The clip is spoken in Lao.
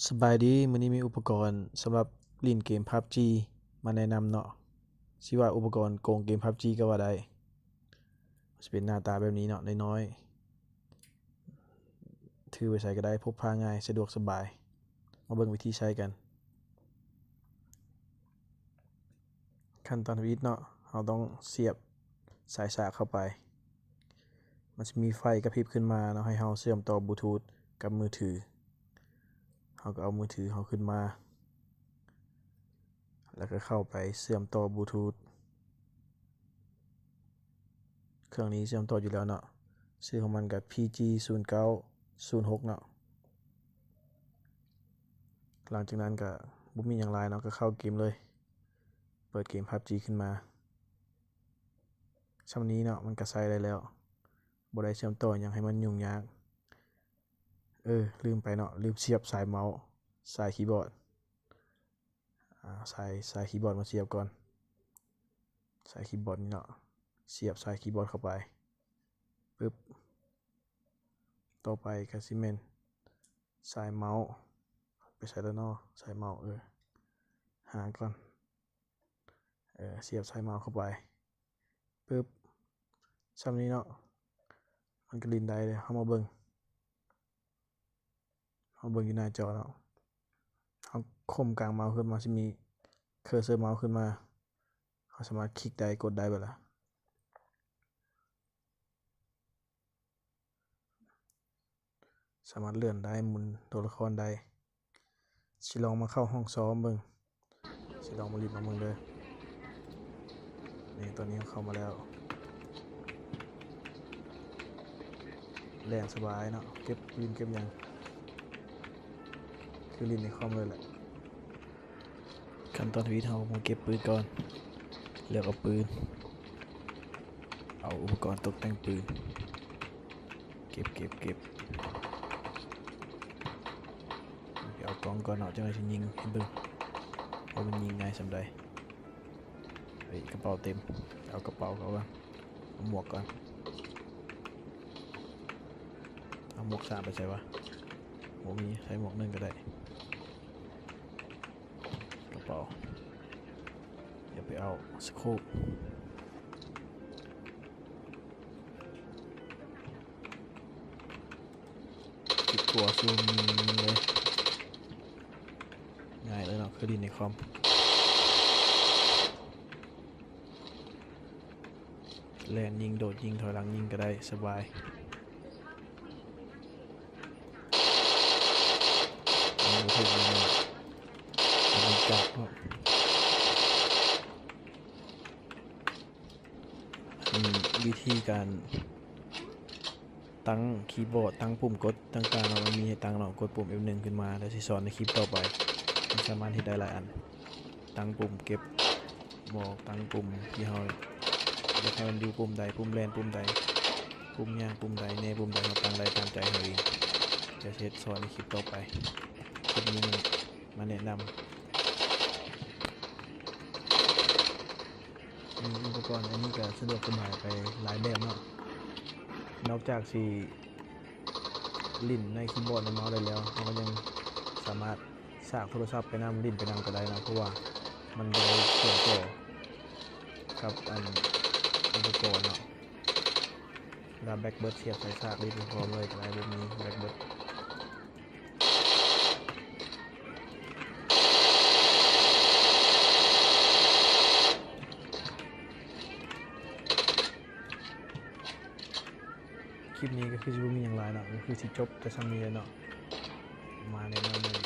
ສະບາຍດີ, ມື້ນີ້ມີອຸປະກອນສຳລັບຫຼິ້ນເກມ PUBG ມາແນະນຳເນາະ. ຊິວ່າອຸປະກອນໂກງເກມ PUBG ກໍວ່າໄດ້. ຊິເປັນໜ້າຕາແບບນີ້ເນາະ, ນ້ອຍໆ, ຖືໄປໃສກໍໄດ້, ພົກພາງ່າຍ, ສະດວກສະບາຍ. ມາເບິ່ງວິທີໃຊ້ກັນ. ຂັ້ນຕອນທຳອິດເນາະ, ເຮົາຕ້ອງສຽບສາຍສາກເຂົ້າໄປ. ມັນຊິມີໄຟກະພິບຂຶ້ນມາເນາະ, ໃຫ້ເຮົາເຊື່ອມຕໍ່ບລູທູດກັບມືຖື. ເຮົາກໍເອົາມືຖືເຮົາຂຶ້ນມາ ແລ້ວກໍເຂົ້າໄປເຊື່ອມຕໍ່ບລູທູດ. ເຄື່ອງນີ້ເຊື່ອມຕໍ່ຢູ່ແລ້ວເນາະ, ຊື່ຂອງມັນກໍ ພີຈີ ສູນເກົ້າ ສູນຫົກ ເນາະ. ຫຼັງຈາກນັ້ນກໍບໍ່ມີຫຍັງຫຼາຍເນາະ, ກໍເຂົ້າເກມເລີຍ. ເປີດເກມ PUBG ຂຶ້ນມາ. ຊ່ຳນີ້ເນາະ, ມັນກໍໃຊ້ໄດ້ແລ້ວ. ບໍ່ໄດ້ເຊື່ອມຕໍ່ຫຍັງໃຫ້ມັນຫຍຸ້ງຍາກ. ເອີ, ລືມໄປເນາະ, ລືມສຽບສາຍເມົາ, ສາຍຄີບອດ. ອາ, ສາຍ, ສາຍຄີບອດມາສຽບກ່ອນ. ສາຍຄີບອດນີ້ເນາະ, ສຽບສາຍຄີບອດເຂົ້າໄປ. ປຶບ. ຕໍ່ໄປກໍຊິແມ່ນສາຍເມົາ. ໄປໃສແລ້ວເນາະ, ສາຍເມົາ. ເອີ, ຫາກ່ອນ. ເອີ, ສຽບສາຍເມົາເຂົ້າໄປ. ປຶບ. ຊ່ຳນີ້ເນາະ, ມັນກໍຫຼິ້ນໄດ້ເລີຍ. ເຮົາມາເບິ່ງ, ເຮົາເບິ່ງຢູ່ໜ້າຈໍເນາະ. ເຮົາຄົມກາງເມົາຂຶ້ນມາ, ຊິມີເຄີເຊີເມົາຂຶ້ນມາ. ເຮົາສາມາດຄລິກໄດ້, ກົດໄດ້ເບິດລະ. ສາມາດເລື່ອນໄດ້, ໝູນຕົວລະຄອນໄດ້. ຊິລອງມາເຂົ້າຫ້ອງຊ້ອມເບິ່ງ, ຊິລອງມາຫຼິ້ນນຳເບິ່ງເດີ. ນີ້, ຕອນນີ້ເຂົ້າມາແລ້ວ. ແລ່ນສະບາຍເນາະ, ເກັບປືນເກັບຫຍັງ ຄືຫຼິ້ນໃນຄອມເລີຍແຫຼະ. ຂັ້ນຕອນທຳອິດເຮົາມາເກັບປືນກ່ອນ, ເລືອກເອົາປືນ, ເອົາອຸປະກອນຕົກແຕ່ງປືນ. ເກັບ, ເກັບ, ເກັບ. ໄປເອົາກ້ອງກ່ອນເນາະ, ຈັ່ງໃດຊິຍິງໃຫ້ເບິ່ງວ່າມັນຍິງງ່າຍສ່ຳໃດ. ເອີຍ, ກະເປົາເຕັມ. ເອົາກະເປົາເຂົ້າກ່ອນ. ເອົາໝວກກ່ອນ. ເອົາໝວກສາມໄປໃສວະ? ບໍ່ມີ, ໃສ່ໝວກໜຶ່ງກໍໄດ້. ກະເປົາ. ດຽວໄປເອົາສະໂຄບ. ຄລິກຂວາຊູມຍິງເລີຍ. ງ່າຍເລີຍເນາະ, ຄືຫຼິ້ນໃນຄອມ. ແລ່ນຍິງ, ໂດດຍິງ, ຖອຍຫຼັງຍິງກໍໄດ້, ສະບາຍ. ເອົາບໍ່ຖືກເລີຍເນາະ, ເອົາບໍ່ຈັກເນາະ. ອືມ, ວິທີການຕັ້ງຄີບອດ, ຕັ້ງປຸ່ມກົດຕ່າງໆເນາະ, ມັນມີໃຫ້ຕັ້ງເນາະ, ກົດປຸ່ມ ເອັຟ ໜຶ່ງ ຂຶ້ນມາ ແລ້ວຊິສອນໃນຄລິບຕໍ່ໄປ. ມັນສາມາດເຮັດໄດ້ຫຼາຍອັນ, ຕັ້ງປຸ່ມເກັບໝໍກ, ຕັ້ງປຸ່ມທີ່ເຮົາຢາກໃຫ້ມັນຢູ່ປຸ່ມໃດ, ປຸ່ມແລ່ນປຸ່ມໃດ, ປຸ່ມຍ່າງປຸ່ມໃດແດ່, ປຸ່ມໃດເຮົາຕັ້ງໄດ້ຕາມໃຈເຮົາເອງ. ຈະເຮັດສອນໃນຄລິບຕໍ່ໄປ. ຄລິບນີ້ມາແນະນຳ. ມີອຸປະກອນອັນນີ້ກໍສະດວກສະບາຍໄປຫຼາຍແບບເນາະ. ນອກຈາກຊິຫຼິ້ນໃນຄີບອດ ແລະ ເມົາໄດ້ແລ້ວ, ເຮົາກໍຍັງສາມາດສາກໂທລະສັບໄປນຳ, ຫຼິ້ນໄປນຳກໍໄດ້ເນາະ, ເພາະວ່າມັນບໍ່ໄດ້ເຊື່ອມຕໍ່ກັບອັນອຸປະກອນເນາະ. ເວລາແບັກເບິດ ສຽບສາຍສາກໄດ້ໄປພ້ອມເລີຍກໍໄດ້, ບໍ່ມີແບັກເບິດ. ຄລິບນີ້ກໍຄືຊິບໍ່ມີຫຍັງຫຼາຍເນາະ, ກໍຄືຊິຈົບແຕ່ສ່ຳນີ້ແຫຼະເນາະ. ມາແນະນຳໃຫ້